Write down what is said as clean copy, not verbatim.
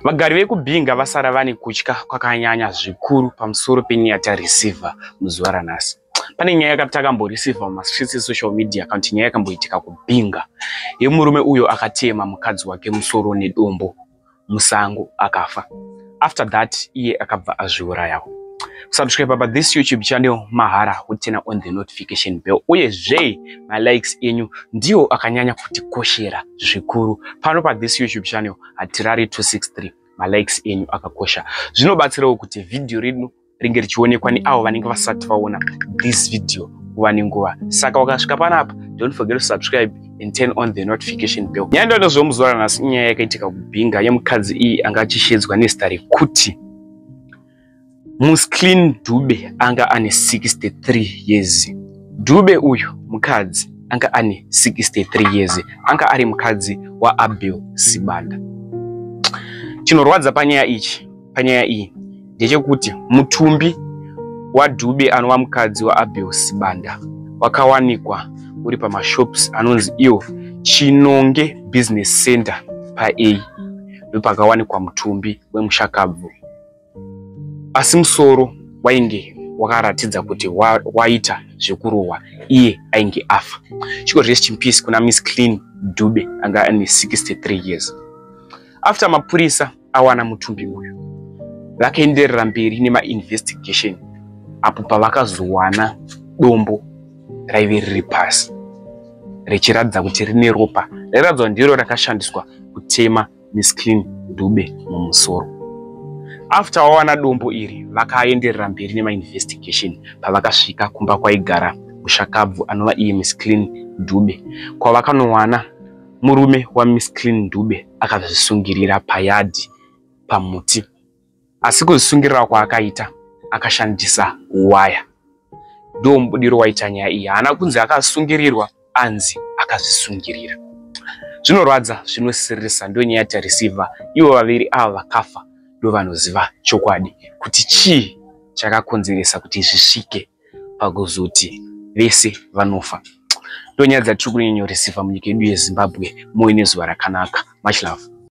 Vagari vekuBinga vasara vane kutya kwakanyanya zvikuru pamusoro penyaya yatareceiver muzuva ranhasi. Pane nyaya yatakamboreceiver mumastreets esocial media kana kuti nyaya yakamboitika kuBinga yemurume uyo akatema mukadzi wake musoro nedombo musango akafa. After that iye akabva azviurayawo. Subscribe pa this YouTube channel mahara, woturn on the notification bell, uyezve malikes enyu ndiwo akanyanya kutikoshera zvikuru pano pa this YouTube channel, Hatirari 263. Malikes enyu akakosha, zvinobatsirawo kuti vhidhiyo redu ringe richionekwa neavo vanenge vasati vaona this video nguva nenguva. Saka ukasvika panapa, don't forget to subscribe and turn on the notification bell. Nyaya ndonozwa muzuva ranhasi inyaya yakaitika kuBinga yemukadzi iyi anga achishedzwa nezita rekuti Musclean Dube, anga ane 63 years. Dube uyu mukadzi anga ane 63 years, anga ari mukadzi waAbel Sibanda. Chinorwadza panyaya iyi ndechekuti mutumbi waDube, anova mukadzi waAbel Sibanda, wakawanikwa uri pamashops anonzi iwo Chinonge Business Center pa A, ndopakawanikwa mutumbi wemushakabvu, asi musoro wainge wakaratidza kuti waita zvekurohwa, iye ainge afa. Chiko rest in peace kuna Miss Clean Dube, anga ane 63 years. After mapurisa awana mutumbi uyu, vakaenderera mberi nemainvestigation apo pavakazowana dombo raive riri pasi richiratidza kuti rine ropa, rairatidza kuti ndiro rakashandiswa kutema Miss Clean Dube mumusoro. After wawana dombo iri, vakaenderera mberi nemainvestigation pavakasvika kumba kwaigara mushakabvu, anova iye Miss Clean Dube, kwavakanowana murume waMiss Clean Dube akazvisungirira payadhi pamuti. Asi kuzvisungirira kwaakaita, akashandisa waya. Ndo mubudiro waita nyaya iyi. Haana kunzi akasungirirwa, anzi akazvisungirira. Zvinorwadza, zvinosiririsa. Ndo nyaya yatareceiver. Ivo vaviri ava vakafa ndo vanoziva chokwadi kuti chii chakakonzeresa kuti zvisvike pakuzoti vese vanofa. Ndo nyaya dzatiri kunyanyoreceiver munyika yedu yeZimbabwe. Muve nezuva rakanaka. Much love.